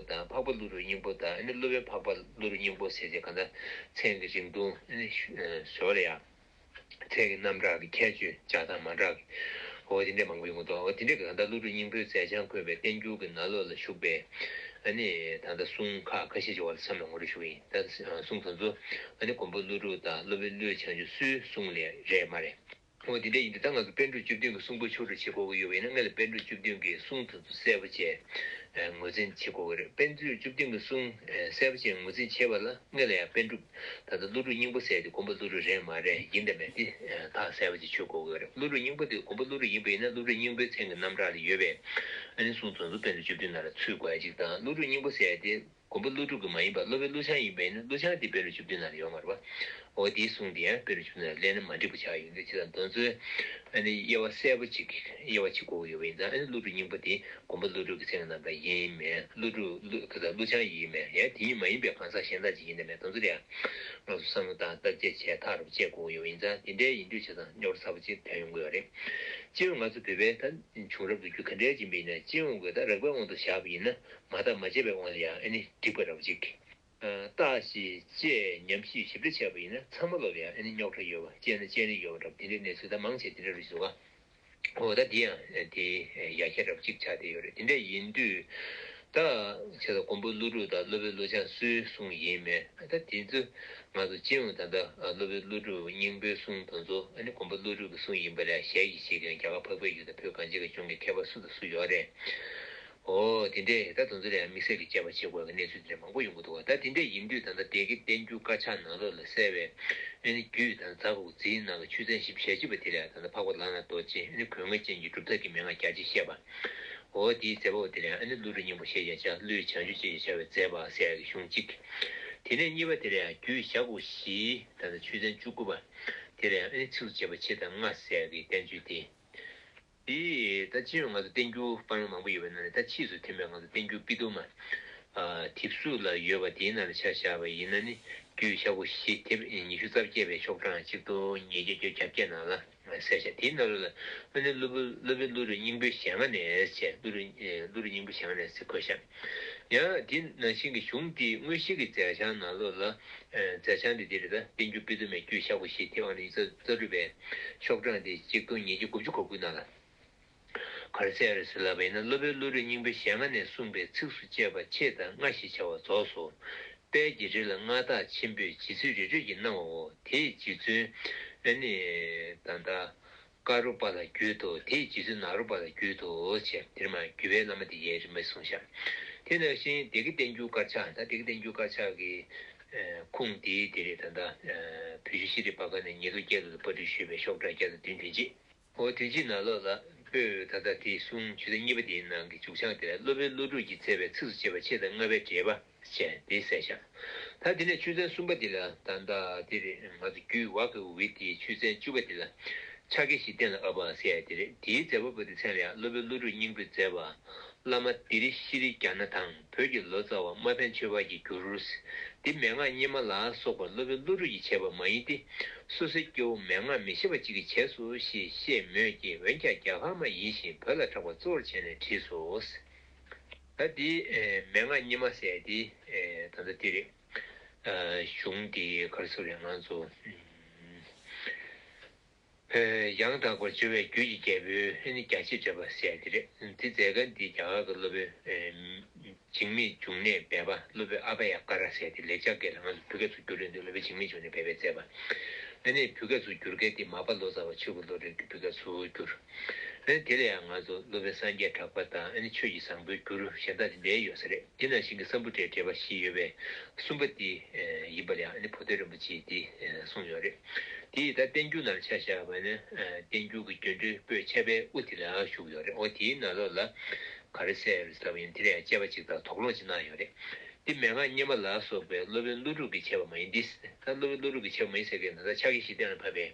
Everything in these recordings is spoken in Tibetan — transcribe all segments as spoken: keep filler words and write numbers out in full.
དང་འཕགས་པ་ཀླུ་སྒྲུབ་སྙིང་པོ་དང་ཨ་ནི་སློབ་དཔོན་འཕགས་པ་ཀླུ་སྒྲུབ་སྙིང་པོ་ཟེར་བྱས་གང་ལྟར་མཚན་གྱི་རིང་ཐུང་ཨ་ནི་ཞོར་ལ་ཡང་མཚན་གྱི་རྣམ་གྲངས་ཀྱི་ཁྱད་ཆོས་འཇགས་དང་མ་འཇགས་ཀྱི། འོ་དེ་འདྲས་མང་པོ་ཡོང་གི་འདུག་འོ་དེ་འདྲས་ཀྱི་གང་ལྟར་ཀླུ་སྒྲུབ་སྙིང་པོའི་མཛད་བྱང་འཁོད་པའི་བསྟན་འགྱུར་གྱི་ནང་ལོགས་ལ་བཞུགས་པའི་ཨ་ནི་ད་ལྟ་གསུང་ཁག་ཁ་ཤས་ཅིག་འོག་ལ་མཚམས་ལ་ངོ་སྤྲོད་ཞུ་གི་ཡིན། ད་གསུང་དེ་ཚོ་ཨ་ནི་མགོན་པོ་ཀླུ་སྒྲུབ་དང་སློབ་དཔོན་ཀླུ་བྱང་ཆུབ་སུའི་གསུང་ལས་རེད་མ་རེད། འོ་དེ་འདྲ་ཡིན་དུས་ད་ང་ཚོ་པཎ་གྲུབ་བཅུ་བདུན་གྱི་གསུང་པོ་ཕྱོགས་སྒྲིག་བྱེད་དགོས་ཀྱི་ཡོད་པ་ཡིན་ན། སྔོན་ལ་པཎ་གྲུབ་བཅུ་བདུན་གྱི་གསུང་དེ་ཚོ་གསལ་པོ་བྱས་ངོས་འཛིན་བྱེད་དགོས་ཀྱི་རེད། པཎ་གྲུབ་བཅུ་བདུན་གྱི་གསུང་གསལ་པོ་བྱས་ངོས་འཛིན་བྱེད་པ་ལ་སྔོན་ལ་ཡང་པཎ་གྲུབ་ད་ལྟ་ཀླུ་སྒྲུབ་སྙིང་པོ་ཟེར་དེ་མགོན་པོ་ཀླུ་སྒྲུབ་རེད་མ་རེད་ཡིན་དང་མེད་དེ་ཐག་གསལ་པོ་ཅིག་ཆོད་དགོས་ཀྱི་རེད། ཀླུ་སྒྲུབ་སྙིང་པོ་དེ་མགོན་པོ་ཀླུ་སྒྲུབ་ཡིན་པ་ཡིན་ན་ཀླུ་སྒྲུབ་སྙིང་པོའི་མཚན་གྱི་རྣམ་གྲངས་ལ་ཡོད་པའི་ཨ་ནི་གསུང་དེ་ཚོ་པཎ་གྲུབ་བཅུ་བདུན་ནང་ལ་ཚུད་དགོས་ཡ་ཅིག་དང་། ཀླུ་སྒྲུབ་སྙིང་པོ་ཟེར་ཡ་དེ། མགོན་པོ་ཀླུ་སྒྲུབ་ཀྱི་མ་ཡིན་པ་སློབ་དཔོན་ཀླུ་བྱང་ཡིན་པ་ཡིན་ན་ཀླུ་བྱང་དེ་པཎ་གྲུབ་བཅུ་བདུན་ནང་ལ་ཡོད་མ་རེད་པ། འོ་དེའི་གསུང་དེ་ཡང་པཎ་གྲུབ་བཅུ་བདུན་ནང་ལ་སླེབས་ན་མ་འགྲིག་པ་ཆགས་ཡོང་དུས་ཅི་ལྟར་མདོ་མཛོད་ཨ་ནི་དབྱེ་བ་གསལ་པོ་ཅིག་དབྱེ་བ་ཕྱེ་དགོས་ཀྱི་ཡོད་པ་ཡིན་ཙང་། ཨ་ནི་ཀླུ་སྒྲུབ་སྙིང་པོ་དེ་མགོན་པོ་ཀླུ་སྒྲུབ་ཀྱི་མཚན་གྱི་རྣམ་གྲངས་ཡིན་མིན། ཀླུ་སྒྲུབ་ཀླུ་ག་ད་ཀླུ་བྱང་ཡིན་མིན། ཡང་དེ་ཉིད་མ་ཡིན་པའི་གང་ཟག་གཞན་དག་ཅིག་ཡིན་དང་མེད་དེ་ཚོ་ལ་ཡང་ང་ཚོ་བསམ་བློ་བཏང་བརྟག་དཔྱད་བྱས་ཐག་རིང་པོ་བཅད་དགོས་ཀྱི་ཡོད་པ་ཡིན་ཙང་། དེ་འདྲའི་ཡིན་དུས་ཅི་ཙམ་རྙོག་དྲ་ཚ་པོ་ཅིག་ཐོན་ཡོང་གི་ཡོད་རེད། སྤྱི་ཡོངས་ང་ཚོ་བོད་པའི་ད་བྱུང་རབས་ལོ་རྒྱུས་ག་འདྲའི་ཡིན་པ་ཡིན་ན་སྤྱི་ཡོངས་ཀྱི་ད་རིགས་པའི་དབང་དུ་བཞག་པ་ཡིན་ན། མ་བརྟགས་མ་དཔྱད་པའི་དབང་ལ་ཡང་ཨ་ནི་འགྲིག་པ་འདྲ་པོ་ཅིག་བརྟག་ཞིབ་དཔྱད་ཉམས་ཞིབ་ཞིབ་ཕྲ་བྱས་པ་ཡིན་ན་ཚང་མ་ལོག་ལ་ཡང་ཨ་ནི་རྙོག་དྲ་ཡོད་པ། དཔྱད་ན་དཔྱད་རིན་ཡོད་པ་འདྲ་པོ་དེ་འདྲའི་གནས་ཚུལ་ད་མང་ཆེ་དེ་འདྲ་རེད་འདུག་ག་འོ་ད་དེ་ཡང་དེ་ཡ་གྱལ་འདྲ་པོ་ཅིག་ཆགས་བསྡད་ཡོད་རེད། དེ་འདྲ་ཡིན་དུས་ད་བྱས་ཙང་མགོན་པོ་ཀླུ་སྒྲུབ་དང་སློབ་དཔོན་ཀླུ་བྱང་སུའི་གསུང་ཡིན་མིན། ད་དེ་ཚོ་ང་ཚོ་སྤྱི་ཡོངས་ད་ལྟ་སློབ་དཔོན་ཀླུ་སྒྲུབ་སྙིང་པོའི་གསུང་དེ་ཚོ་ཨ་ནི་མགོན་པོ་ཀླུ་སྒྲུབ་ཀྱི་གསུང་ཡིན་པ་ལས་ཞལ་གྱིས་བཞེས་མཁན་རྒྱ་གར་འཕགས་པའི་ཡུལ་དང་བོད་གངས་ཅན་གྱི་ལྗོངས་ཀྱི་མཁས་པ་སུ་དང་སུ་ཡོད་རེད། འོ་དེ་འདྲས་ད་དེ་ཚོ་ལ་ཡང་དམིགས་བསལ་གྱི་དཔྱད་པ་བྱེད་དགོས་པའི་གནས་ཚུལ་དེ་འདྲ་མང་པོ་ཡོང་གི་འདུག་བ། ད་དེ་འདྲས་ཡིན་དུས་ད་ལྟ་སྡེ་དགེ་བསྟན་འགྱུར་དཀར་ཆག་ནང་ལོགས་ལ་གསལ་བའི་ཨ་ནི་རྒྱུད་དང་ཛ་འུག་ཛའི་ནང་གི་ཆོས་ཚན་བཞི་བཅུ་ཞེ་གཅིག་པ་དེ་ལ་ཡང་ད་ལྟ་འཕགས་པ་ལག་ན་རྡོ་རྗེ་ཨ་ནི་མགོན་ངག་ཅན་གྱི་སྒྲུབ་ཐབས་ཀྱི་མན་ངག་རྒྱ་ཆེར་བཤད་པ། འོ་དེའི་མཛད་པ་འོ་དེ་ལ་ཡང་ཨ་ནི་ཀླུ་སྒྲུབ་སྙིང་པོ་ཞེས་བྱ་བྱ། ཀླུའི་བྱང་ཆུབ་ཅེས་བྱ་བའི་མཛད་པ་ཟེར་ཡག་གི་གཞུང་གཅིག་དེ་ནས་གཉིས་པ་དེ་ལ་ཡང་རྒྱུད་ཞྭ་གུག་བཞིའི་ད་ལྟ་ཆོས་ཚན་བཅུ་དགུ་པ་དེ་ལ་ཡང་ཨ་ནི་ཚིགས་སུ་བཅད་པ་ཕྱེད་དང་ལྔ་ཟེར་ཡག་གི་བསྟན་བཅོས་དེ། དེ་ད་སྤྱི་ཡོངས་ང་ཚོ་བསྟན་འགྱུར་པར་མང་པོ་ཡོད་པའི་ནང་ནས་ད་ཕྱིས་སུ་ཐོན་པའི་ང་ཚོ་བསྟན་འགྱུར་དཔེ་དུ་མ། ཨ་དེབ་གཟུགས་ལ་ཡོད་པ་དེའི་ནང་ལ་ཆ་བཞག་པ་ཡིན་ན་ནི་རྒྱུད་ཞྭ་གུག་བཞི་དེབ་ཉི་ཤུ་རྩ་བརྒྱད་པའི་ཤོག་གྲངས་གཅིག་སྟོང་ཉིས་བརྒྱ་བརྒྱད་ཅུ་གྱ་བརྒྱད་ནང་ལ་གསལ་བཤད། དེའི་ནང་ལ་ཨ་ནི་སློབ་དཔོན་སློབ་དཔོན་ཀླུ་སྒྲུབ་སྙིང་པོའི་ཞལ་སྔ་ནས་བྱས། ཀླུ་སྒྲུབ་ཀླུ་སྒྲུབ་སྙིང་པོའི་ཞལ་སྔ་ནས་ཟེར་བཀོད་བཞག་ཡང་དེ་ནང་བཞིན་གྱི་གཞུང་དེའི་དངོས་གཞི་གི་མཛད་བྱང་ནང་ལོགས་ལ། མཛད་བྱང་དེ་འདི་རེད། ད་བསྟན་འགྱུར་དཔེ་དུ་མའི་རྒྱུད་ཞྭ་གུག་བཞི་དེབ་ཨང་གཉིས་རྩ་རྩ་དྲུག་པའི་ཤོག་གྲངས་དེ་གཅིག་སྟོང་ཉིས་བརྒྱ་དགུ་བཅུ་གོ་དགུ་ནང་ལ་ག་རེ་གསལ་རེད་ཟེར་ལབ་པ་ཡིན་ན། སློབ་དཔོན་ཀླུ་སྒྲུབ་སྙིང་པོའི་ཞལ་སྔ་ནས་གསུངས་པའི་ཚིགས་སུ་བཅད་པ་ཕྱེད་དང་ལྔ་ཞེས་བྱ་བ་རྫོགས་སོ། དཔལ་གྱི་རི་ལ་མངའ་བདག་ཆེན་པོས་རྗེ་བཙུན་རི་ཁྲོད་ཀྱི་གནང་བའོ། དེས་རྗེ་བཙུན་ཨ་ནི་ད་ལྟ་ཀ་རུ་པ་ལ་བརྒྱུད་དོ། དེས་རྗེ་བཙུན་ནཱ་རོ་པ་ལ་བརྒྱུད་དོ་ཞེས་དེར་མ་བརྒྱུད་པའི་བླ་མ་དེ་ཡའི་རིམ་པས་གསུངས་ཤག་དེ་ནང་བཞིན་སྡེ་དགེ་བསྟན་འགྱུར་དཀར་ཆག་ད་སྡེ་དགེ་བསྟན་འགྱུར་དཀར་ཆག་གི་ཁུངས་དེའི་དེ་རེད། ད་ལྟ་བོད་གཞུང་ཤེས་རིག་པར་ཁང་ནས་ཉིས་སྟོང་བརྒྱད་ལོ་ལ་པར་སྐྲུན་ཞུས་པའི་ཤོག་གྲངས་བརྒྱ་དང་བདུན་དོན་གཅིག་འོ་དོན་གཅིག་ནང་ལོགས་ལ་པོད་ད་ལྟ་དེའི་གསུང་ཆོས་ཚན་གཉིས་པ་དེའི་ནང་གི་མཇུག་བྱང་དེ་ལ་སློབ་དཔོན་ཀླུ་སྒྲུབ་ཀྱིས་མཛད་པའི་ཚིགས་སུ་བཅད་པ་ཕྱེད་དང་ལྔ་པའི་འགྲེལ་པ་ཞེས་དེ་གསལ་བཞག་ད་དེ་ནས་ཆོས་ཚན་གསུམ་པ་དེ་ལ་ད་ལྟ་དེ་རེད། ང་ཚོ་རྒྱུད་ཝ་གི་ཝི་དེའི་ཆོས་ཚན་བཅུ་པ་དེ་ལ་ཕྱག་རྒྱ་བཞི་གཏན་ལ་དབབ་པ་ཟེར་ཡ་དེ་རེད། དེའི་མཛད་པ་པོ་དེ་མཚན་ལ་ཡང་སློབ་དཔོན་ཀླུ་སྒྲུབ་སྙིང་པོས་མཛད་པ། བླ་མ་ཏི་རི་ཤྲཱི་ཛྙཱ་ན་དང་བོད་ཀྱི་ལོ་ཙཱ་བ་རྨ་ཕན་ཆོས་འཕེལ་གྱིས་བསྒྱུར། འདི་མན་ངག་རྙིང་མ་ལ་སོགས་པ་སློབ་དཔོན་ཀླུ་སྒྲུབ་ཀྱིས་བྱས་པ་མ་ཡིན་ཏེ། སོ་སོའི་སྐྱེ་བོ་མན་ངག་མི་ཤེས་པ་ཅིག་གིས་བྱས་སོ་ཞེས་བཤད་མོད་ཀྱི། འོན་ཀྱང་རྒྱ་གར་མ་ཡིན་ཞིང་བོད་ལ་གྲགས་པ་གཙོ་བོར་བྱས་ནས་བྲིས་སོ། ད་འདི་མན་ངག་རྙིང་མ་ཟེར་འདི་ད་ལྟ་འདི་རེད། གཞུང་འདི་ག་རེ་ཟེར་རེད། ང་ཚོ། ཡང་དག་པར་སྦྱོར་བའི་རྒྱུད་ཀྱི་རྒྱལ་པོའི་ཨ་ནི་རྒྱ་ཆེར་བརྗོད་པ་ཟེར་ཡ་དེ་རེད། འདི་མཛད་མཁན་འདི་རྒྱ་གར་གྱི་སློབ་དཔོན་འཇིགས་མེད་འབྱུང་གནས་སྦས་པ། སློབ་དཔོན་ཨ་བྷ་ཡ་ཀ་ར་ཟེར་ཡ་དེ་ལེགས་སྦྱར་སྐད་ལ་ང་ཚོ་བོད་སྐད་ཚུར་བསྒྱུར་ཡོང་དུས་སློབ་དཔོན་འཇིགས་མེད་འབྱུང་གནས་སྦས་པས་མཛད་པ། ཨ་ནི་བོད་སྐད་ཚུར་བསྒྱུར་མཁན་དེ་མར་པ་ལོ་ཙཱ་བ་ཆོས་ཀྱི་བློ་གྲོས་ཀྱིས་བོད་སྐད་ཚུར་བསྒྱུར། ཨ་ནི་དེ་ལ་ཡང་ང་ཚོ་སློབ་དཔོན་སངས་རྒྱས་གྲགས་པ་དང་ཨ་ནི་ཆོས་ཀྱི་བཟང་པོའི་འགྱུར་གཞན་དག་དེ་འདྲའི་ཡོད་ས་རེད། དེ་ནང་བཞིན་གྱི་སམ་བྷོ་ཊའི་འགྲེལ་པ་བཞི་ཡོད་པའི་གསུམ་པ་དེ་ཡིན་པ་ལ་ཡང་ཨ་ནི་བོ་དྷ་རིན་པོ་ཆེས་དེ་གསུངས་ཡོད་རེད། དེ་ཡིས་ད་བསྟན་འགྱུར་ནང་ཆ་བཞག་པ་ནི་བསྟན་འགྱུར་གྱི་སྐྱོན་འགྲོའི་པོད་ཆ་པའི་དབུ་དེ་ལ་བཞུགས་ཡོད་རེད། འོ་དེའི་ནང་ལོགས་ལ་ག་རེ་གསལ་ཡོད་རེད་ཟེར་བ་ཡིན་དེ་ལ་ཡང་དཔྱད་པ་ཅིག་དང་དོགས་སློང་ཅིག་གནང་ཡོད་རེད། འདི་མན་ངག་རྙིང་མ་ལ་སོགས་པའི་སློབ་དཔོན་ཀླུ་སྒྲུབ་ཀྱིས་བྱས་པ་མ་ཡིན་ཏེ། ད་སློབ་དཔོན་ཀླུ་སྒྲུབ་ཀྱིས་བྱས་པ་མ་ཡིན་ཟེར་མཁན་ད་ལྟ་ཕྱག་རྒྱ་བཞི་གཏན་ལ་ཕབ་པའི།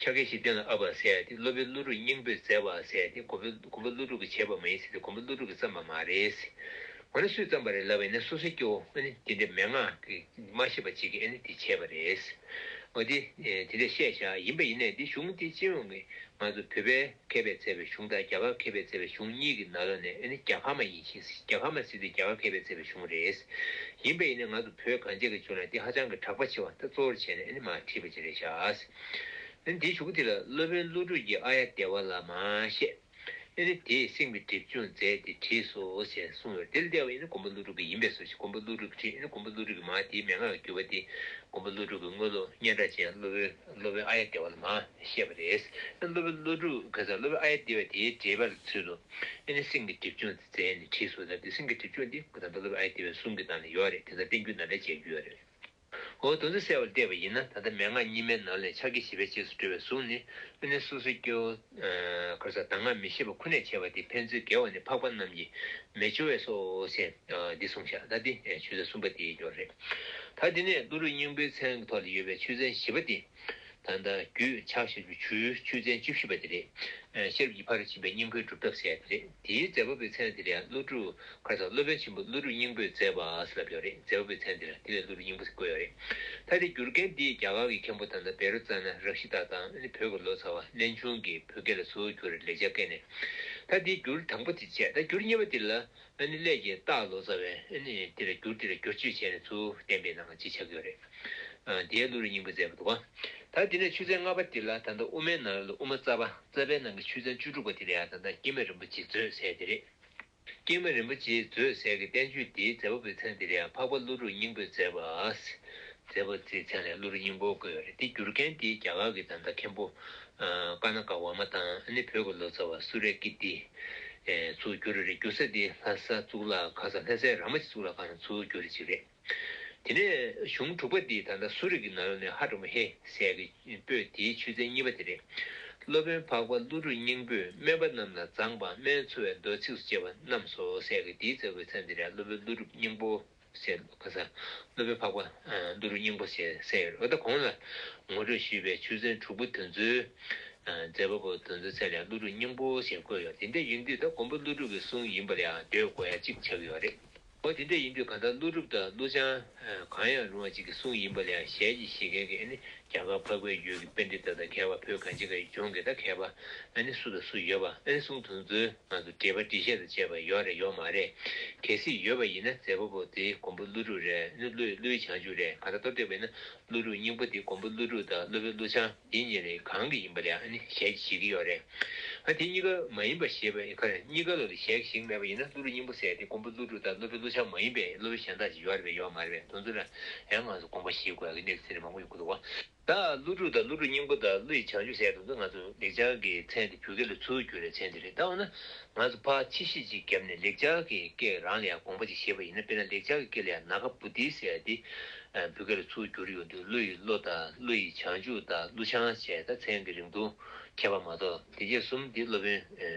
ཕྱག་རྒྱ་བཞི་གཏན་ལ་དབབ་པ་ཟེར་ཡ་དེ་སློབ་དཔོན་ཀླུ་སྒྲུབ་སྙིང་པོས་མཛད་པ་ཟེར་ཡ་དེ་མགོན་པོ་མགོན་པོ་ཀླུ་སྒྲུབ་ཀྱིས་བྱས་པ་མ་ཡིན་ཟེར་ཏེ་མགོན་པོ་ཀླུ་སྒྲུབ་ཀྱིས་བརྩམས་པ་མ་རེད། འོ་ན་སུས་བརྩམས་པ་རེད་ལབ་པ་ཡིན་ན་སོ་སོའི་སྐྱེ་བོ་ཨ་ནི་དེ་འདྲའི་མན་ངག་གི་མ་ཤེས་པ་ཅིག་གིས་ཨ་ནི་དེ་བྱས་པ་རེད། འོ་དེ་དེ་འདྲ་བཤད་བཞག་ཡིན་པ་ཡིན་ནའི་དེ་གཞུང་དེ་སྤྱི་ཡོངས་ཀྱི་ང་ཚོ་བོད་པའི་མཁས་པས་མཛད་པའི་གཞུང་དང་རྒྱ་གར་མཁས་པས་མཛད་པའི་གཞུང་གཉིས་ཀྱི་ནང་ལོགས་ནས་ཨ་ནི་རྒྱ་གར་མ་ཡིན་ཞེས་རྒྱ་གར་མ་ཟེར་དུས་རྒྱ་གར་མཁས་པས་མཛད་པའི་གཞུང་རེད། ཡིན་པ་ཡིན་ནའི་ང་ཚོ་བོད་གངས་ཅན་གྱི་ལྗོངས་ལ་དེ་ཧ་ཅང་གི་གྲགས་པ་ཆེ་བ་ད་གཙོ་བོར་བྱས་ནས་ཨ་ནི་མར་བྲིས་པ་ཅིག་རེད་ཤག་ཨ་ནི་དེའི་གཞུག་གུ་དེ་ལ་སློབ་དཔོན་ཀླུ་སྒྲུབ་ཀྱིས་ཨཱརྱ་དེ་བ་ལ་མར་བཤད། ཨེ་ནི་དེས་སེམས་ཀྱི་སྒྲིབ་སྦྱོང་མཛད་དེ་བྲིས་སོ་ཞེས་གསུངས་པས། དེ་ལ་བལྟས་པ་ཡིན་ན་མགོན་པོ་ཀླུ་སྒྲུབ་ཀྱི་ཡིན་པས་སོ་ཞེས་མགོན་པོ་ཀླུ་སྒྲུབ་ཀྱིས་བྲིས། ཨེ་ནི་མགོན་པོ་ཀླུ་སྒྲུབ་ཀྱི་མ་དེའི་མན་ངག་གི་བརྒྱུད་པ་དེ་མགོན་པོ་ཀླུ་སྒྲུབ་ཀྱི་དངོས་སློབ་སྙན་གྲགས་ཅན་སློབ་དཔོན་སློབ་དཔོན་ཨཱརྱ་དེ་བ་ལ་མར་བཤད་པ་རེད། ཨེ་ནི་སློབ་དཔོན་ཀླུ་སྒྲུབ་ག་ས་སློབ་དཔོན་ཨཱརྱ་དེ་བ་དེའི་འགྲེལ་པ་ལ་ཚུལ་དུ་ཨེ་ནི་སེམས་ཀྱི་སྒྲིབ་སྦྱོང་མཛད་ནས་བྲིས་སོ། ད་དེ་སེམས་ཀྱི་སྒྲིབ་སྦྱོང་དེ་ད་ལྟ་སློབ་དཔོན་ཨཱརྱ་དེ་བའི་གསུང་གི་ནང་ལ་ཡོད་རེད། དེ་ཚོ་བསྟན་འགྱུར་ནང་ལ་མཇལ་རྒྱུ་ཡོད་རེད། འོ་དོན་ཚན་གསལ་བར་བལྟས་པ་ཡིན་ན། ད་ལྟ་མན་ངག་གཉིས་མའི་ནང་ལས་ཕྱག་རྒྱ་བཞི་པའི་རྗེས་སུ་འགྲོ་བའི་གཟུངས་ནི། ཨ་ནི་སོ་སོའི་སྐྱེ་བོ་ག་རེ་ཟེར་གདམས་ངག་མི་ཤེས་པ་ཁོ་ནས་བྱས་པ་དེ་ཕན་ཚུན་འགལ་བ་ནི་འཕགས་པ་རྣམས་ཀྱིས་མི་སྦྱོར་བས་སོ་ཞེས་འདི་གསུངས་ཤག་ད་འདི་ཆོས་ཚན་གསུམ་པ་དེའི་སྐོར་རེད། ད་འདི་ནས་ཀླུ་སྒྲུབ་སྙིང་པོའི་མཚན་གྱི་ཐོག་ལ་ཡོད་པའི་ཆོས་ཚན་བཞི་པ་དེ། ད་ལྟ་རྒྱུད་ཕྱག་བཞི་པའི་ཆོས་ཆོས་ཚན་བཅུ་བཞི་པ་དེ་རེད། ཤེས་རབ་ཀྱི་ཕ་རོལ་ཕྱིན་པའི་སྙིང་པོའི་སྒྲུབ་ཐབས་ཟེར་ཡ་དེ་རེད། དེའི་མཛད་པ་པོའི་མཚན་དེ་ལ་ཡང་ཀླུ་སྒྲུབ་ག་རེ་ཟེར་སློབ་དཔོན་ཆེན་པོ་ཀླུ་སྒྲུབ་སྙིང་པོས་མཛད་པ་ཟེར་ལབ་ཡོད་རེད། མཛད་པ་པོའི་མཚན་དེ་ལ་དེ་ལ་ཀླུ་སྒྲུབ་སྙིང་པོ་ཟེར་བཀོད་ཡོད་རེད། ད་དེ་བསྒྱུར་མཁན་དེས་རྒྱ་གར་གྱི་མཁན་པོ་ད་ལྟ་བཻ་རོ་ཙ་ན་རཀྵི་ཏ་དང་ཨ་ནི་བོད་ཀྱི་ལོ་ཙཱ་བ་གླེན་ཆུང་གིས་བོད་སྐད་ལ་ཚུར་བསྒྱུར་བའི་ལེགས་སྦྱར་སྐད་ནས། ད་དེ་བསྒྱུར་དང་པོ་དེ་བྱས། ད་བསྒྱུར་གཉིས་པ་དེ་ལ་ཨ་ནི་སླད་ཀྱིས་སྟག་ལོ་ཙཱ་བས་ཨ་ནི་དེ་ལ་བསྒྱུར་དེ་ལ་བསྒྱུར་བཅོས་བྱས་ནས་ཚུར་བསྟན་པའི་ནང་ཅིག་ཆགས་ཡོད་རེད། ཨ་དེའི་ཀླུ་སྒྲུབ་སྙིང་པོ་མཛད་པ་འདུག་ག་ད་དེ་ནས་ཆོས་ཚན་ལྔ་པ་དེ་ལ་ད་ལྟ་དབུ་མའི་ནང་ལ་དབུ་མ་རྩ་བ་རྩ་བའི་ནང་གི་ཆོས་ཚན་བཅུ་དྲུག་པ་དེ་ལ་ཡང་ད་ལྟ་ཀྱེ་མ་རིན་པོ་ཆེའི་མཛོད་ཟེར་དེ་རེད། ཀྱེ་མ་རིན་པོ་ཆེའི་མཛོད་ཟེར་གྱི་བསྟན་བཅོས་དེའི་མཛད་པ་པོའི་མཚན་དེ་ལ་ཡང་འཕགས་པ་ཀླུ་སྒྲུབ་སྙིང་པོས་མཛད་པ། མཛད་པ་དེའི་མཚན་ལ་ཀླུ་སྒྲུབ་སྙིང་པོ་བཀོད་ཡོད་རེད། དེ་བསྒྱུར་མཁན་དེ་རྒྱ་གར་གྱི་ད་ལྟ་མཁན་པོ་ཀ་ན་ཀ་ཝར་མ་དང་ཨ་ནི་བོད་ཀྱི་ལོ་ཙཱ་བ་སུ་ར་ཀི་ཏི་ཚུར་བསྒྱུར་རེད། བསྒྱུར་ས་དེ་ལྷ་ས་གཙུག་ལག་ཁ་སང་ལྷ་སའི་ར་མ་ཅིག་གཙུག་ལག་ཁང་ནས་ཚུར་བསྒྱུར་རེ་ཅིག་རེད། དེ་ནས་གཞུང་དྲུག་པ་འདི་ད་ལྟ་སུ་རི་གི་ནང་ལོགས་ནས་ཧ་དྲ་མ་ཧེ་ཟེར་གྱི་པོད་དེའི་ཆོས་ཚན་གཉིས་པ་དེ་རེད། སློབ་དཔོན་འཕགས་པ་ཀླུ་སྒྲུབ་སྙིང་པོས་སྨན་པ་རྣམས་ལ་མཛངས་པ་སྨན་འཚོ་བའི་མདོ་ཚིགས་སུ་བཅད་པ་རྣམས་སོ་ཟེར་གྱི་དེའི་མཛད་པའི་མཚན་དེ་རེད། སློབ་དཔོན་ཀླུ་སྒྲུབ་སྙིང་པོ་ཟེར་ག་ས་སློབ་དཔོན་འཕགས་པ་ཀླུ་སྒྲུབ་སྙིང་པོ་ཟེར་ཟེར་ཡོད་རེད། ད་གོང་ལ་ངོ་སྤྲོད་ཞུས་པའི་ཆོས་ཚན་དྲུག་པོ་དེ་ཚོའི་མཛད་པ་པོ་དེ་ཚོའི་མཚན་ལ་ཀླུ་སྒྲུབ་སྙིང་པོ་ཞེས་བཀོད་ཡོད། དེ་འདྲ་ཡིན་དུས་ད་མགོན་པོ་ཀླུ་སྒྲུབ་ཀྱི་གསུང་ཡིན་པ་ལ་ཡང་འདོད་དགོས་ཡ་གཅིག་ཆགས་ཀྱི་ཡོད་རེད། འོ་དེ་འདྲ་ཡིན་དུས་གང་ལྟར་ཀླུ་སྒྲུབ་དང་ཀླུ་བྱང་གང་ཡང་རུང་བ་གཅིག་གི་གསུང་ཡིན་པ་ལ་ཡང་ཞལ་གྱིས་བཞེས་མཁན་གྱི་ཨ་ནི་རྒྱ་གར་འཕགས་པའི་ཡུལ་གྱི་པཎྜི་ཏ་དང་མཁས་པ། བོད་གངས་ཅན་གྱི་ལྗོངས་ཀྱི་ད་མཁས་པ་ཨ་ནི་སུ་དང་སུ་ཡོད་པ། ཨ་ནི་གསུང་དོན་ཚུལ་ང་ཚོ་འགྲེལ་པ་འགྲེལ་བཤད་དང་བཅས་པ་ཡོད་རེད་ཡོད་མ་རེད། གལ་སྲིད་ཡོད་པ་ཡིན་ན་མཛད་པ་པོ་དེ་མགོན་པོ་ཀླུ་སྒྲུབ་རེད། ཨ་ནི་ཀླུ་ཀླུའི་བྱང་ཆུབ་རེད། གང་ལྟར་མདོར་བསྡུས་པ་ཡིན་ན་ཀླུ་སྒྲུབ་སྙིང་པོ་དེ་མགོན་པོ་ཀླུ་སྒྲུབ་དང་སློབ་དཔོན་ཀླུ་བྱང་འདི་གཉིས་ལས་གང་གི་ཡིན་པ་ལ་ཡང་ཨ་ནི་ཞལ་གྱིས་བཞེས་ཀྱི་ཡོད་རེད། ཨ་དེ་གཉིས་ཀ་མ་ཡིན་པ་ཞེས་པའི་ཁར་གཉིས་ཀ་ལ་ཞལ་གྱིས་བཞེས་མེད་པ་ཡིན་ན་ཀླུ་སྒྲུབ་སྙིང་པོ་ཟེར་དེ་མགོན་པོ་ཀླུ་སྒྲུབ་དང་སློབ་དཔོན་ཀླུ་བྱང་མ་ཡིན་པའི་སློབ་དཔོན་གཞན་དག་ཅིག་ཡོད་རེད་པས་ཡོད་མ་རེད་པས། དོན་ཚུལ་ལ་ཡང་ང་ཚོ་དགོངས་པ་བཞེས་དགོས་ཡག་གི་གནས་ཚུལ་མང་པོ་ཡོང་གི་འདུག་ག་ད་ཀླུ་སྒྲུབ་དང་ཀླུ་སྒྲུབ་སྙིང་པོ་དང་ཀླུ་ཡི་བྱང་ཆུབ་ཟེར་དུས་ང་ཚོ་ལེགས་སྦྱར་གྱི་མཚན་དེ་བོད་སྐད་ལ་ཚུར་བསྒྱུར་བའི་མཚན་དེ་རེད། ད་འོ་ན་ང་ཚོ་ཕར་ཕྱི་བཤད་ཅིག་བརྒྱབ་ནས་ལེགས་སྦྱར་གྱི་སྐད་རང་ལ་ཡང་དགོངས་པ་ཅིག་བཞེས་པ་ཡིན་ན། དཔེར་ན་ལེགས་སྦྱར་གྱི་སྐད་ལ་ཡང་ནཱ་ག་བོ་དྷི་ཟེར་ཡ་དེ་བོད་སྐད་ལ་ཚུར་བསྒྱུར་ཡོང་དུས་ཀླུ་ཡི་བློ་དང་ཀླུ་ཡི་བྱང་ཆུབ་དང་ཀླུ་བྱང་ཞེས་ད་མཚན་གྱི་རིང་ཐུང་ཁྱད་པར་མ་གཏོགས་དེ་རྗེས་གསུམ་དེ་སློབ་དཔོན་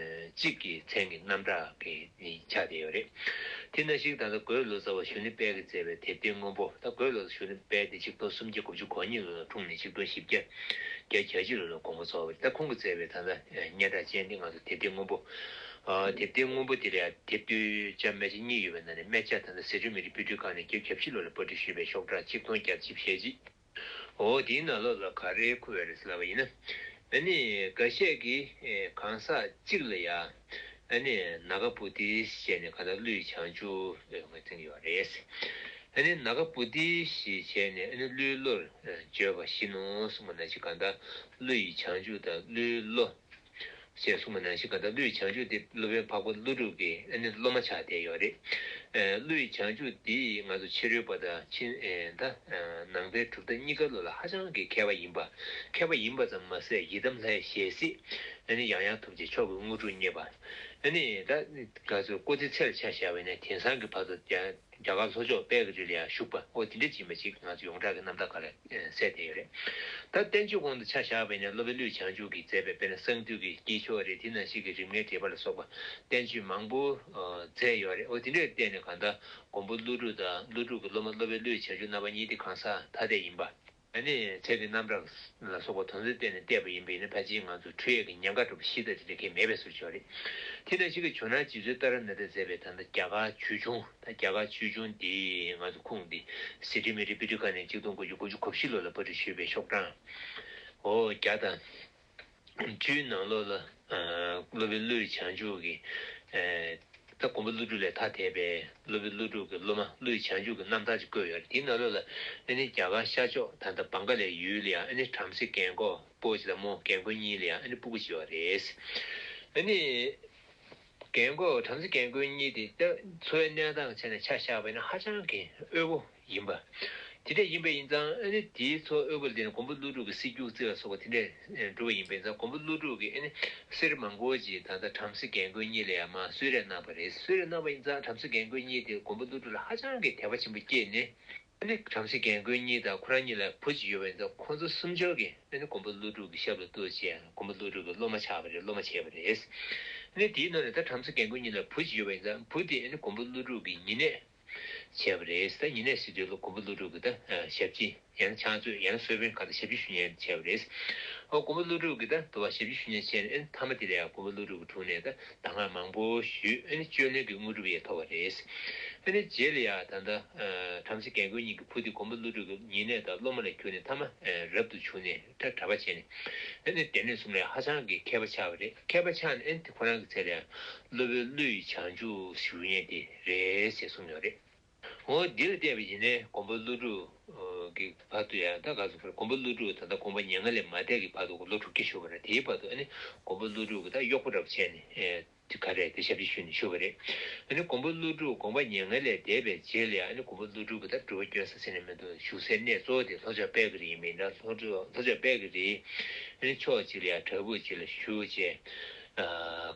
གཅིག་གི་མཚན་གྱི་རྣམ་གྲངས་ཀྱི་ནི་ཆགས་བསྡད་ཡོད་རེད། དེ་ནང་བཞིན་ད་ལྟ་གོས་ལོ་ཙཱ་བ་གཞོན་ནུ་དཔལ་གྱིས་མཛད་པའི་དེབ་ཐེར་སྔོན་པོ། ད་གོས་ལོ་ཙཱ་གཞོན་ནུ་དཔལ་དེ་ཆིག་སྟོང་སུམ་བརྒྱ་དགུ་བཅུ་གོ་གཉིས་ལོ་ལ་འཁྲུངས་ནས་ཆིག་སྟོང་བཞི་བརྒྱ་བརྒྱད་ཅུ་གྱ་གཅིག་ལོ་ལ་དགོངས་པ་རྫོགས་པ་རེད། ད་ཁོང་གིས་མཛད་པའི་ད་ལྟ་སྙན་གྲགས་ཅན་དེ་ང་ཚོ་དེབ་ཐེར་སྔོན་པོ། ཨ་དེབ་ཐེར་སྔོན་པོ་དེ་ལ་དེབ་དུས་ཆ་སྨད་ཆ་གཉིས་ཡོད་པའི་ནང་ནས་སྨད་ཆ་ད་ལྟ་ཟི་ཁྲོན་མི་རིགས་དཔེ་སྐྲུན་ཁང་ནས་བརྒྱད་ཅུ་གྱ་བཞི་ལོ་ལ་པར་སྐྲུན་ཞུས་པའི་ཤོག་གྲངས་ཆིག་སྟོང་བརྒྱད་བརྒྱ་ཞེ་གཅིག་འོ་དེའི་ནང་ལོགས་ལ་ག་རེ་འཁོད་ཡོད་རེད་ཟེར་ལབ་པ་ཡིན་ན། ཨ་ནི་འགའ་ཤས་ཀྱིས་ཨེ་གང་ཟག་གཅིག་ལ་ཡ་ཨ་ནི་ནཱ་ག་བོ་དྷི་ཞེས་ནས་གང་ལྟར་ཀླུ་ཡི་བྱང་ཆུབ་ངོས་འཛིན་ཡོད་རེད། ཨ་ནི་ནཱ་ག་བོ་དྷི་ཞེས་བྱས་ནས་ཨ་ནི་ཀླུའི་བློར་བརྗོད་པ་བཞིན་ནོ་གསུངས་པ་ནང་བཞིན་གང་ལྟར་ཀླུ་ཡི་བྱང་ཆུབ་དང་ཀླུའི་བློ། ཞེས་གསུངས་པ་ནང་བཞིན་གང་ལྟར་ཀླུ་ཡི་བྱང་ཆུབ་དེ་སློབ་དཔོན་འཕགས་པ་ཀླུ་སྒྲུབ་ཀྱི་ཨ་ནི་སློབ་མ་ཆགས་བསྡད་ཡོད་རེད། ཨ་ཀླུ་ཡི་བྱང་ཆུབ་འདི་ང་ཚོ་ཕྱི་རོལ་པ་དང་ཕྱི་ཨེ་ད་ཨ་ནང་པའི་གྲུབ་མཐའ་གཉིས་ཀ་ལོ་ལ་ཧ་ཅང་གི་མཁས་པ་ཡིན་པ། མཁས་པ་ཡིན་པ་ཙམ་མ་ཟད་ཡི་དམ་ལྷའི་ཞལ་གཟིགས། ཨ་ནི་ཡང་ཡང་ཐུགས་རྗེ་མཆོག་གི་དངོས་གྲུབ་བརྙེས་པ། ཨ་ནི་ད་ང་ཚོ་སྐུ་ཚེ་ཚད་ལ་ཆ་བཞག་པ་ཡིན་ན་དེང་སང་གི་བར་དུ་རྒྱ་རྒྱ་གར་ལྷོ་ཕྱོགས་དཔལ་གྱི་རི་ལ་ཡང་བཞུགས་པ། འོ་དེ་འདྲ་ཅིག་མ་ཅིག་ང་ཚོ་ཡོངས་གྲགས་ཀྱི་རྣམ་ཐར་ཁག་ལ་གསལ་བསྡད་ཡོད་རེད། ད་བསྟན་བཅོས་གོང་དུ་ཆ་བཞག་པ་ཡིན་ན་སློབ་དཔོན་ཀླུ་བྱང་ཆུབ་ཀྱིས་མཛད་པའི་དཔེར་ན་གསང་འདུས་ཀྱི་དཀྱིལ་ཆོག་རེད། དེ་ནང་བཞིན་གྱི་རིམ་ལྔའི་འགྲེལ་པ་ལ་སོགས་པ་བསྟན་བཅོས་མང་པོ་མཛད་ཡོད་རེད། འོ་དེ་འདྲར་བརྟེན་ནས་གང་ལྟར་མགོན་པོ་ཀླུ་སྒྲུབ་དང་ཀླུ་སྒྲུབ་ཀྱི་སློབ་མ་སློབ་དཔོན་ཀླུ་བྱང་ཆུབ་རྣམ་པ་གཉིས་དེ་གང་ཟག་ཐ་དད་ཡིན་པ། ཨ་ནི་མཚན་གྱི་རྣམ་གྲངས་ལ་སོགས་པ་དོན་ཚན་བལྟས་ནས་བལྟས་པ་ཡིན་པས་ན། ཕལ་ཆེར་ང་ཚོ་འཁྲུལ་ཡས་ཀྱི་ཉེན་ཁ་འདྲ་པོ་ཞེ་དྲག་དེ་འདྲ་གང་ཡང་མེད་པའི་བཟོ་ཅིག་ཡོད་རེད། དེ་ནང་བཞིན་གྱི་ཇོ་ནང་རྗེ་བཙུན་ཏཱ་ར་ནཱ་ཐས་མཛད་པའི་ད་ལྟ་རྒྱ་གར་ཆོས་འབྱུང་། ད་རྒྱ་གར་ཆོས་འབྱུང་འདི་ང་ཚོ་ཁུངས་འདི་སི་ཌི་མི་རི་པི་ཊི་ཀ་ནས་གཅིག་སྟོང་དགུ་བརྒྱ་དགུ་བཅུ་གོ་བཞི་ལོ་ལ་པར་སྐྲུན་ཞུས་པའི་ཤོག་གྲངས། འོ་བརྒྱ་དང་བཅུའི་ནང་ལོགས་ལ། ཨ། སློབ་དཔོན་ཀླུ་ཡི་བྱང་ཆུབ་ཀྱི། ཨ། ད་མགོན་པོ་ཀླུ་སྒྲུབ་ལས་ཐ་དད་པའི་སློབ་དཔོན་ཀླུ་སྒྲུབ་ཀྱི་སློབ་མ་ཀླུ་ཡི་བྱང་ཆུབ་ཀྱི་རྣམ་ཐར་ཅིག་བཀོད་ཡོད་རེད། དེའི་ནང་ལོགས་ལ་ཨ་ནི་རྒྱ་གར་ཤར་ཕྱོགས་ད་ལྟ་བང་ག་ལའི་ཡུལ་ལ་ཡང་ཨ་ནི་བྲམ་ཟེ་རྒན་གོག་སྤོ་ཅིག་དང་མོ་རྒན་རྒོན་གཉིས་ལ་ཡང་ཨ་ནི་སྤུ་གུ་ཅིག་ཡོད་རེད། ཨ་ནི། རྒན་གོག་བྲམ་ཟེ་རྒན་རྒོན་གཉིས་དེ་ད་འཚོ་བའི་གནས་སྟངས་ཆ་ནས་ཆ་བཞག་པ་ཡིན་ན་ཧ་ཅང་གི་དབུལ་པོ་ཡིན་པ། དེ་འདྲ་ཡིན་པ་ཡིན་ཙང་ཨ་ནི་དེའི་འཚོ་དབུལ་པོ་དེ་ནི་མགོན་པོ་ཀླུ་སྒྲུབ་ཀྱི་སྲིད་རྒྱུ་རྩིས་ལ་སོགས་པ་དེ་འདྲ་འགྲུབ་པ་ཡིན་པ་ཡིན་ཙང་མགོན་པོ་ཀླུ་སྒྲུབ་ཀྱིས་ཨ་ནི་གསེར་མང་པོ་ཅིག་ད་ལྟ་བྲམ་ཟེ་རྒན་རྒོན་གཉིས་ལ་ཡང་མར་གསོལ་རས་གནང་བ་རེད། གསོལ་རས་གནང་བ་ཡིན་ཙང་བྲམ་ཟེ་རྒན་རྒོན་གཉིས་དེ་མགོན་པོ་ཀླུ་སྒྲུབ་ལ་ཧ་ཅང་གི་དད་པ་ཆེན་པོ་སྐྱེས་ནས། ཨ་ནི་བྲམ་ཟེ་རྒན་རྒོན་གཉིས་དང་ཁོ་རང་གཉིས་ལ་བུ་གཅིག་ཡོད་པ་ཡིན་ཙང་ཁོ་ཚོ་གསུམ་ཆར་གྱིས་ཨ་ནི་མགོན་པོ་ཀླུ་སྒྲུབ་ཀྱི་ཞབས་ལ་གཏུགས་བྱས་མགོན་པོ་ཀླུ་སྒྲུབ་ཀྱི་སློབ་མ་ཆགས་པ་རེད། སློབ་མ་བྱས་པ་རེད། ཨ་ནི་དེའི་ནང་ནས་ད་བྲམ་ཟེ་རྒན་རྒོན་གཉིས་ལ་བུ་གཅིག་ཡོད་པ་ཡིན་ཙང་བུ་དེ་ཨ་ནི་མགོན་པོ་ཀླུ་སྒྲུབ་ཀྱི་ཉེ་གནས་བྱས་པ་རེད། ད་ཉེ་གནས་ཟེར་དུས་ལ་མགོན་པོ་ཀླུ་སྒྲུབ་ཀྱི་ད་ཞབས་ཕྱི་ཡང་ན་ཕྱག་མཛོད་ཡང་ན་གསོལ་དཔོན་ག་ད་ཞབས་ཕྱི་ཞུ་མཁན་བྱས་པ་རེད། ཨོ་མགོན་པོ་ཀླུ་སྒྲུབ་ཀྱི་ད་དུ་བ་ཞབས་ཕྱི་ཞུ་མཁན་བྱས་ནས་ཨ་ནི་མཐའ་མ་དེ་ལ་ཡང་མགོན་པོ་ཀླུ་སྒྲུབ་ཀྱི་དྲུང་ནས་ད་གདམས་ངག་མང་པོ་ཞུས། ཨ་ནི་བཅོས་ལེན་གྱི་དངོས་གྲུབ་ཡང་ཐོབ་པ་རེད། ཨ་ནི་རྗེས་ལ་ཡང་ད་ལྟ་བྲམ་ཟེ་རྒན་རྒོན་གཉིས་ཀྱི་བུ་དེ་མགོན་པོ་ཀླུ་སྒྲུབ་ཀྱི་ཉེ་གནས་དང་སློབ་མ་ལ་གྱུར་ནས་མཐའ་མ་རབ་ཏུ་བྱུང་ནས་ད་གྲྭ་པ་བྱས་ནས་ཨ་ནི་སྡེ་སྣོད་གསུམ་ལ་ཡང་ཧ་ཅང་གི་མཁས་པ་ཆགས་པ་རེད། མཁས་པ་ཆགས་ནས་ཨ་ནི་དེ་ཁོ་རང་གི་ཚེ་ལ་ཡང་སློབ་དཔོན་ཀླུ་ཡི་བྱང་ཆུབ་ཞུ་མཁན་དེ་རེད་ཟེར་གསུངས་ཡོད་རེད། འོ་འདི་ལ་བལྟས་པ་ཡིན་ནའི་མགོན་པོ་ཀླུ་སྒྲུབ་ཀྱི་བར་དུ་ཡང་ད་ག་ཚོད་མགོན་པོ་ཀླུ་སྒྲུབ་ད་ལྟ་དགོངས་པ་མྱ་ངན་ལས་མ་འདས་ཀྱི་བར་དུ་ལོ་དྲུག་བརྒྱ་བཞུགས་པ་རེད། དེའི་བར་དུ་ཨ་ནི་མགོན་པོ་ཀླུ་སྒྲུབ་ཀྱི་ད་གཡོག་པོ་འདྲ་པོ་བྱས་ནས་དེ་ག་རེད་དེ་ཞབས་ཕྱི་ཞུས་ནས་བཞུགས་པ་རེད། ཨ་ནི་མགོན་པོ་ཀླུ་སྒྲུབ་དགོངས་པ་མྱ་ངན་ལས་འདས་པའི་རྗེས་ལ་ཡང་ཨ་ནི་མགོན་པོ་ཀླུ་སྒྲུབ་ཀྱི་ད་སྒྲུབ་པ་སྐྱོན་ས་ཟེར་ནས་མི་འདུག་བཞུགས་སའི་གནས་གཙོ་བོ་དེ་ལྷོ་ཕྱོགས་དཔལ་གྱི་རི་ཡིན་པ་ཡིན་ན་ལྷོ་ཕྱོགས་ལྷོ་ཕྱོགས་དཔལ་གྱི་རིའི་ཨ་ནི་ཕྱོགས་གཅིག་ལ་ཡང་བྲག་ཕུག་གཅིག་ལ་བཞུགས་བྱས།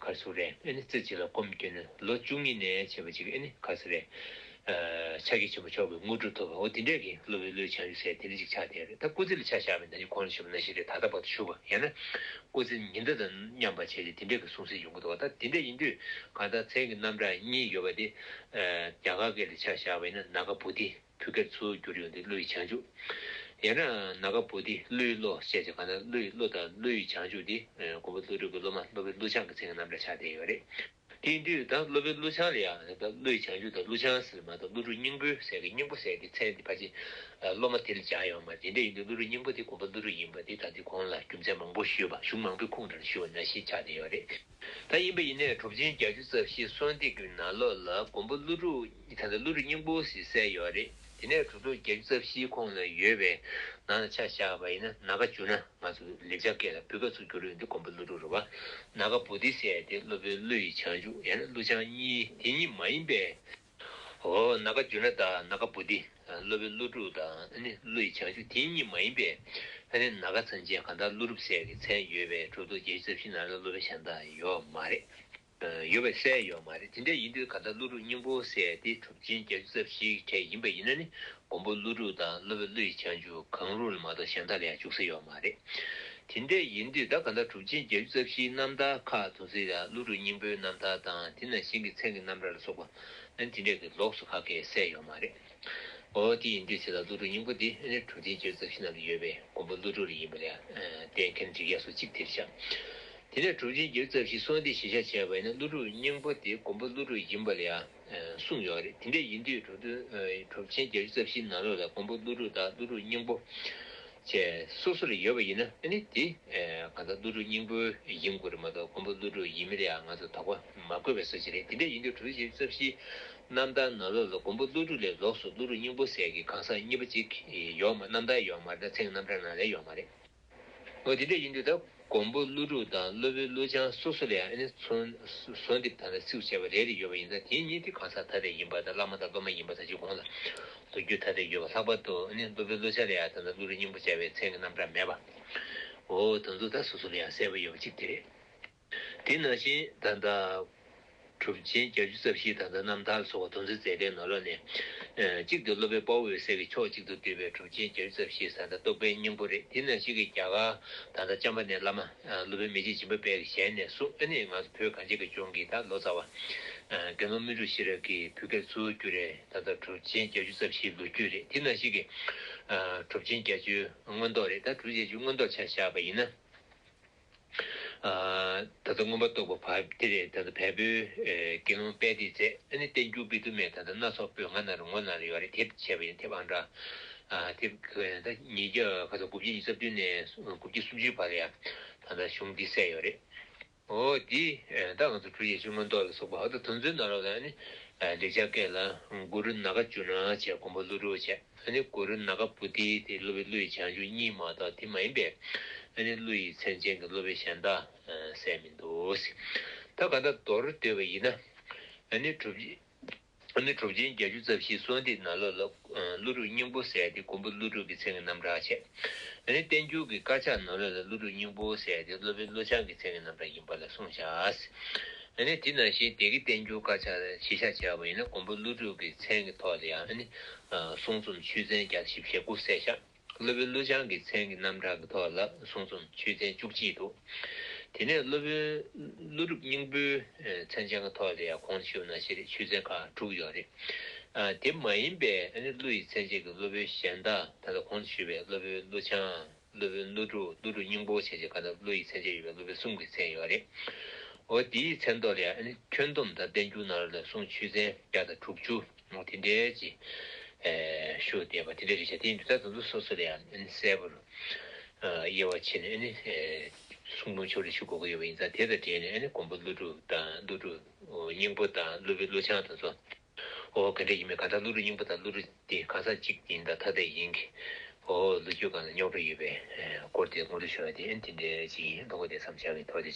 ག་རེ་ཟེར་རེད། ཨ་ནི་རྩེ་གཅིག་ལ་སྒོམ་བསྐྱོན་ནས་ལོ་བཅུ་གཉིས་ནས་བྱས་པ་ཅིག་ཨ་ནི་ག་རེ་ཟེར་རེད། ཕྱག་རྒྱ་ཆེན་པོ་མཆོག་གི་དངོས་གྲུབ་ཐོབ་པ། འོ་དེ་འདྲས་ཀྱི་སློབ་དཔོན་ཀླུ་བྱང་ཆུབ་ཟེར་དེ་འདྲས་ཅིག་ཆགས་བསྡད་རེད། ད་སྐུ་ཚེ་ལ་ཆ་བཞག་པ་ཡིན་ན་ད་ནི་གོང་ལ་ཞུས་པ་ནང་བཞིན་རེད། ད་ལྟ་བར་དུ་བཞུགས་པ་ཡང་ན་སྐུ་ཚེ་ཉི་ཟླ་དང་མཉམ་པ་བྱས་ཏེ་དེ་འདྲས་ཀྱི་གསུང་སྲོལ་ཡོང་གི་འདུག་ད་དེ་འདྲས་ཡིན་དུས་གང་ལྟར་མཚན་གྱི་རྣམ་གྲངས་གཉིས་ཡོད་པ་དེ་རྒྱ་གར་སྐད་ལ་ཆ་བཞག་པ་ཡིན་ན་ནཱ་ག་བོ་དྷི། བོད་སྐད་ཚུར་བསྒྱུར་ཡོང་དུས་ཀླུ་ཡི་བྱང་ཆུབ། ཡང་ན་ནཱ་ག་བོ་དྷི་ཀླུའི་བློ་ཞེས་བྱ་ག་ན་ཀླུ་ཡི་བློ་དང་ཀླུ་ཡི་བྱང་ཆུབ་དེ་མགོན་པོ་ཀླུ་སྒྲུབ་ཀྱི་སློབ་མ་སློབ་དཔོན་ཀླུ་བྱང་གི་མཚན་གྱི་རྣམ་གྲངས་ཆགས་བསྡད་ཡོད་རེད། དེ་ཡིན་དུས་ད་སློབ་དཔོན་ཀླུ་བྱང་ལ་ཡང་ད་ཀླུ་ཡི་བྱང་ཆུབ་དང་ཀླུ་བྱང་ཟེར་མ་གཏོགས་ཀླུ་སྒྲུབ་སྙིང་པོ་ཟེར་གི་སྙིང་པོ་ཟེར་གི་མཚན་དེ་ཕལ་ཆེར་སློབ་མ་དེ་ལ་སྦྱར་ཡོད་མ་རེད། དེ་འདྲ་ཡིན་དུས་ཀླུ་སྒྲུབ་སྙིང་པོ་དེ་མགོན་པོ་ཀླུ་སྒྲུབ་ཡིན་པ་དེ་ད་ལྟའི་གོང་ལ་རྒྱུ་མཚན་མང་པོ་ཞུས་པ་གཞུང་མང་པོའི་ཁུངས་དེར་ཞུས་པ་ནང་བཞིན་ཆགས་བསྡད་ཡོད་རེད། ད་ཡིན་པ་ཡིན་ནའི་གྲུབ་ཆེན་བརྒྱད་ཅུ་རྩ་བཞིའི་གསོལ་འདེབས་ཀྱི་ནང་ལོགས་ལ་མགོན་པོ་ཀླུ་སྒྲུབ་ད་ལྟ་ཀླུ་སྒྲུབ་སྙིང་པོ་ཞེས་གསལ་ཡོད་རེད། དེ་ནས་གྲུབ་ཐོབ་བརྒྱད་ཅུ་རྩ་བཞིའི་ཁོངས་ལ་ཡོད་པའི་ནང་ལ་ཆ་བཞག་པ་ཡིན་ན་ནཱ་ག་ཇུ་ན་ང་ཚོ་ལེགས་སྦྱར་སྐད་ལ་བོད་སྐད་ཚུར་བསྒྱུར་ཡོང་དུས་མགོན་པོ་ཀླུ་སྒྲུབ་རེད་པ། ནཱ་ག་བོ་དྷི་ཟེར་ཡ་དེ་སློབ་དཔོན་ཀླུ་ཡི་བྱང་ཆུབ་ཡང་ན་ཀླུ་བྱང་གཉིས་དེ་གཉིས་མ་ཡིན་པའི། འོ་ནཱ་ག་ཇུ་ན་དང་ནཱ་ག་བོ་དྷི། སློབ་དཔོན་ཀླུ་སྒྲུབ་དང་ཨ་ནི་ཀླུ་ཡི་བྱང་ཆུབ་དེ་གཉིས་མ་ཡིན་པའི། ཨ་ནི་ནཱ་ག་མཚན་ཅན་གང་ལྟར་ཀླུ་སྒྲུབ་ཟེར་གྱི་མཚན་ཡོད་པའི་གྲུབ་ཐོབ་བརྒྱད་ཅུ་རྩ་བཞི་ནང་ལ་སློབ་དཔོན་གཞན་དག་ཡོད་མ་རེད། ཡོད་པའི་གསལ་ཡོད་མ་རེད། དེ་འདྲ་ཡིན་དུས་གང་ལྟར་ཀླུ་སྒྲུབ་སྙིང་པོ་ཟེར་དེ་གྲུབ་ཆེན་བརྒྱད་ཅུ་རྩ་བཞིའི་གྲས་ཡིན་པ་ཡིན་ན་ནི་མགོན་པོ་ཀླུ་སྒྲུབ་དང་སློབ་དཔོན་ཀླུ་ཡི་བྱང་ཆུབ་གང་རུང་ལ་མ་གཏོགས་གཞན་དག་ལ་ཡང་འཇུག་ས་ཡོད་མ་རེད། དེ་འདྲ་ཡིན་དུས་ད་གང་ལྟར་གྲུབ་ཆེན་བརྒྱད་ཅུ་རྩ་བཞིའི་རྣམ་ཐར་ཁག་དེ་ཚོ་ཡང་ཀླུ་སྒྲུབ་སྙིང་པོའི་རྣམ་ཐར་དང་དེ་ནང་བཞིན་གྱི་མཚན་གྱི་རྣམ་གྲངས་ལ་སོགས་པ་ཨ་ནི་དེ་འདྲ་གི་ལོགས་སུ་ཁ་སྐད་གསལ་ཡོད་མ་རེད། འོ་དེ་ཡིན་དུས་ཚེ་ལ་ཀླུ་སྒྲུབ་སྙིང་པོ་འདི་ཨ་ནི་གྲུབ་ཆེན་བརྒྱད་ཅུ་རྩ་བཞི་ནང་ལ་ཡོད་པའི་མགོན་པོ་ཀླུ་སྒྲུབ་ལ་ཡིན་པ་ལ་ཡང་གཏན་འཁེལ་འགྲིག་ཡ་སོ་གཅིག་དེར་བཞག་དེ་ནས་གྲུབ་ཆེན་བརྒྱད་ཅུ་རྩ་བཞི་གསོལ་འདེབས་གཞིར་བཞག་བྱས་པ་ཡིན་ན་ཀླུ་སྒྲུབ་སྙིང་པོ་དེ་མགོན་པོ་ཀླུ་སྒྲུབ་ཡིན་པ་ལ་ཡང་གསུངས་ཡོད་རེད། དེ་འདྲ་ཡིན་དུས་གྲུབ་དོན་གྲུབ་ཆེན་བརྒྱད་ཅུ་རྩ་བཞིའི་ནང་ལོགས་ལ་མགོན་པོ་ཀླུ་སྒྲུབ་དང་ཀླུ་སྒྲུབ་སྙིང་པོ་བཅས་སོ་སོ་ལ་ཡོད་པ་ཡིན་ན་ཨ་ནི་དེ་གང་ལྟར་ཀླུ་སྒྲུབ་སྙིང་པོ་ཡིན་དགོས་རེད་མ་གཏོགས་མགོན་པོ་ཀླུ་སྒྲུབ་ཡིན་མིན་ལ་ཡང་ང་ཚོ་དོགས་པ་མ་བཀོད་པའི་བཟོ་ཅིག་རེད། དེ་འདྲ་ཡིན་དུས་གྲུབ་ཆེན་བརྒྱད་ཅུ་རྩ་བཞིའི་རྣམ་ཐར་ནང་ལོགས་ལ་མགོན་པོ་ཀླུ་སྒྲུབ་ལས་ལོགས་སུ་ཀླུ་སྒྲུབ་སྙིང་པོ་ཟེར་གྱི་གང་ཟག་གཉིས་པ་ཅིག་ཡོད་མ་རྣམ་ཐར་ཡོད་མ་རེད། མཚན་གྱི་རྣམ་གྲངས་ནང་ལ་ཡོད་མ་རེད། འོ་དེ་འདྲ་ཡིན་དུས་ད་མགོན་པོ་ཀླུ་སྒྲུབ་དང་སློབ་དཔོན་ཀླུ་བྱང་སོ་སོ་ལ་ཡང་ཨ་ནི་གསོལ་གསོལ་འདེབས་དང་ཚིགས་སུ་བཅད་པ་རེ་རེ་ཡོད་པ་ཡིན་ཙང་དེ་གཉིས་དེ་གང་ཟག་ཐ་དད་ཡིན་པ་དང་བླ་མ་དང་སློབ་མ་ཡིན་པ་ད་ཅི་གོང་ལ་ལོ་རྒྱུས་ཐ་དད་ཡོད་པ། ལྷག་པར་དུ་ཨ་ནི་སློབ་དཔོན་ཀླུ་བྱང་ལ་ཡང་ད་ལྟ་ཀླུ་སྒྲུབ་སྙིང་པོ་བཅས་པའི་མཚན་གྱི་རྣམ་གྲངས་མེད་པ། འོ་དེ་ཚོ་ད་སོ་སོ་ལ་ཡང་གསལ་པོ་ཡོད་པ་གཅིག་དེ་རེད། དེ་ནང་བཞིན་ད་ལྟ་གྲུབ་ཆེན་བརྒྱད་ཅུ་རྩ་བཞིའི་ད་ལྟ་རྣམ་ཐར་སོགས་པ་དོན་ཚན་མཛད་དེའི་ནང་ལོགས་ནས། ཨ། གཅིག་ཏུ་སློབ་དཔོན་དཔའ་བོ་འོད་ཟེར་གྱིས་ཕྱོགས་གཅིག་ཏུ་བསྡུས་པའི་གྲུབ་ཆེན་བརྒྱད་ཅུ་རྩ་བཞི་ཟེར་ད་རྟོགས་པའི་སྙིང་པོ་རེད། དེ་ནང་བཞིན་གྱི་རྒྱ་གར་ད་ལྟ་བྱམས་པ་ནས་བླ་མ། ཨ། སློབ་དཔོན་མི་ཕྱེད་སྦྱིན་པ་དཔལ་གྱི་ཞལ་ནས་གསུངས། ཨ་ནི་ང་ཚོ་བོད་གངས་ཅན་གྱི་ལྗོངས་ཀྱི་ད་ལོ་ཙཱ་བ། དགེ་སློང་སྨིན་དྲུག་ཤེས་རབ་ཀྱི་བོད་སྐད་ཚུར་བསྒྱུར་རེད། ད་ལྟ་གྲུབ་ཆེན་བརྒྱད་ཅུ་རྩ་བཞིའི་ལོ་རྒྱུས་རེད། དེ་ནང་བཞིན་གྱི་གྲུབ་ཆེན་བརྒྱད་ཅུའི་མངོན་རྟོགས་རེད། ད་གྲུབ་ཆེན་བརྒྱད་ཅུའི་མངོན་རྟོགས་ཆ་བཞག་པ་ཡིན་ན། ད་ལྟ་མངོན་པར་རྟོགས་པ་བ་དེ་རེད། ད་ལྟ་བལ་པོའི་དགེ་སློང་དཔལ་ལྡན་མཛད། ཨ་ནི་བསྟན་འགྱུར་བི་ཏུ་མེད། ད་ལྟ་སྣ་ཚོགས་པོད་ལྔ་ནང་རུ་ངོ་ན་རུ་ཡོད་རེད། དེབ་བྱས་པ་ཡིན། དེབ་ཨང་གྲངས་དེབ་ད་ཉིས་བརྒྱ་ག་ཚོད་དགུ་བརྒྱ་ཉི་ཤུ་རྩ་བདུན་ནས་དགུ་བརྒྱ་སུམ་ཅུའི་བར་ལ་ཡ་ད་ལྟ་གཞུང་འདི་གསལ་ཡོད་རེད། འོ་འདི་ད་ང་ཚོ་གྲུབ་ཆེན་བརྒྱད་ཅུའི་མངོན་རྟོགས་ལ་སོགས་པ་ཧ་ད་དོན་ཚན་ནང་ལོགས་ལ་ནི་ལེགས་སྦྱར་སྐད་ལ་གུ་རུ་ནཱ་ག་ཙུ་ན་བྱས་མགོན་པོ་ཀླུ་སྒྲུབ་བྱས། ཨ་ནི་གུ་རུ་ནཱ་ག་བོ་དྷི་དེ་སློབ་དཔོན་ཀླུ་ཡི་བྱང་ཆུབ་གཉིས་མ་གཏོགས་དེ་མ་ཡིན་པའི་ཨ་ནི་ཀླུ་ཡི་མཚན་ཅན་གྱི་སློབ་དཔོན་གཞན་དག་གསལ་མི་འདུག། ད་ག་ད་མདོར་བསྡུས་པ་ཡིན་ན། ཨ་ནི་གྲུབ་ཨ་ནི་གྲུབ་ཆེན་བརྒྱད་ཅུ་རྩ་བཞིའི་གསོལ་འདེབས་ནང་ལོགས་ལ་ཀླུ་སྒྲུབ་སྙིང་པོ་ཟེར་དེ་མགོན་པོ་ཀླུ་སྒྲུབ་ཀྱི་མཚན་གྱི་རྣམ་གྲངས་བྱས། ཨ་ནི་བསྟན་འགྱུར་གྱི་དཀར་ཆག་ནང་ལོགས་ལ་ཀླུ་སྒྲུབ་སྙིང་པོ་ཟེར་དེ་སློབ་དཔོན་ཀླུ་བྱང་གི་མཚན་གྱི་རྣམ་གྲངས་ཡིན་པ་ལ་གསུངས་བཞག། ཨ་ནི་དེ་ནང་བཞིན་སྡེ་དགེ་བསྟན་འགྱུར་དཀར་ཆག་གཞིར་བཞག་བྱས་པ་ཡིན་ན་མགོན་པོ་ཀླུ་སྒྲུབ་ཀྱི་མཚན་གྱི་ཐོག་ལ་ཡང་ཨ་ནི་གསུང་རྩོམ་ཆོས་ཚན་བརྒྱ་དང་བཞི་བཅུ་ཞེ་དགུ་གསལ་བཞག། སློབ་དཔོན་ཀླུ་བྱང་གི་མཚན་གྱི་རྣམ་གྲངས་ཀྱི་ཐོག་ལ་གསུང་རྩོམ་ཆོས་ཚན་བཅུ་གཅིག་འདུག། དེ་ནས་སློབ་དཔོན་ཀླུ་སྒྲུབ་སྙིང་པོའི་མཚན་ཅན་གྱི་ཐོག་ལ་ཡང་གོང་དུ་ཞུས་པ་ནང་བཞིན་རེད། ཆོས་ཚན་ཁག་དྲུག་ཡོད་རེད། དེ་མ་ཡིན་པའི་ཨ་ནི་ཀླུ་ཡི་མཚན་ཅན་གྱི་སློབ་དཔོན་གཞན་དག་ད་ལྟ་གོང་དུ་ཞུས་པའི་སློབ་དཔོན་ཀླུ་བྱང་། སློབ་དཔོན་ཀླུ་སྒྲུབ། ཀླུ་སྒྲུབ་སྙིང་པོ་བྱས་རྗེས་ག་ད་ཀླུ་ཡི་མཚན་ཅན་ཡོད་པའི་སློབ་དཔོན་གསུམ་གྱི་མཚན་ཡོད་རེད། འོ་དེའི་མཚན་ཐོག་ལ་ཡང་ཨ་ནི་ཁྱོན་བསྡོམས་དང་བསྟན་འགྱུར་ནང་ལ་གསུང་ཆོས་ཚན་བརྒྱ་དང་དྲུག་ཅུ་འོ་དེ་འདྲའི་ཅིག་ཞུ་བསྡད་པ་དེ་འདྲ་རེད་ཤག། དེ་ཡིན་དུས་ད་དེ་ཚོ་སོ་སོ་ལ་ཡང་ཨ་ནི་གསལ་པོར་དབྱེ་བ་ཕྱེ་ནས་ཨ་ནི་གསུང་འབུམ་ཕྱོགས་རིས་ཞུ་དགོས་ཀྱི་ཡོད་པ་ཡིན་ཙང་དེ་དང་འབྲེལ་ནས་ཨ་ནི་མགོན་པོ་ཀླུ་སྒྲུབ་དང་ཀླུ་སྒྲུབ་སྙིང་པོ་དང་སློབ་དཔོན་ཀླུ་བྱང་དེ་ཚོ། འོ་ག་འདྲ་ཡིན་མིན་གང་ལྟར་ཀླུ་སྒྲུབ་སྙིང་པོ་དང་ཀླུ་སྒྲུབ་དེ་གང་ཟག་གཅིག་ཡིན་དང་ཐ་དད་ཡིན་གྱི། འོ་ལོ་རྒྱུས་སྒང་ལ་རྙོག་དྲ་ཡོད་པའི་སྐོར་དེ་ངོ་སྤྲོད་ཞུ་བ་དེ་ཨ་ནི་དེ་འདྲ་ཅིག་ཡིན། ལྷུག་པོ་དེ་བསམ་འཆར་གྱི་ཐོག་དེ།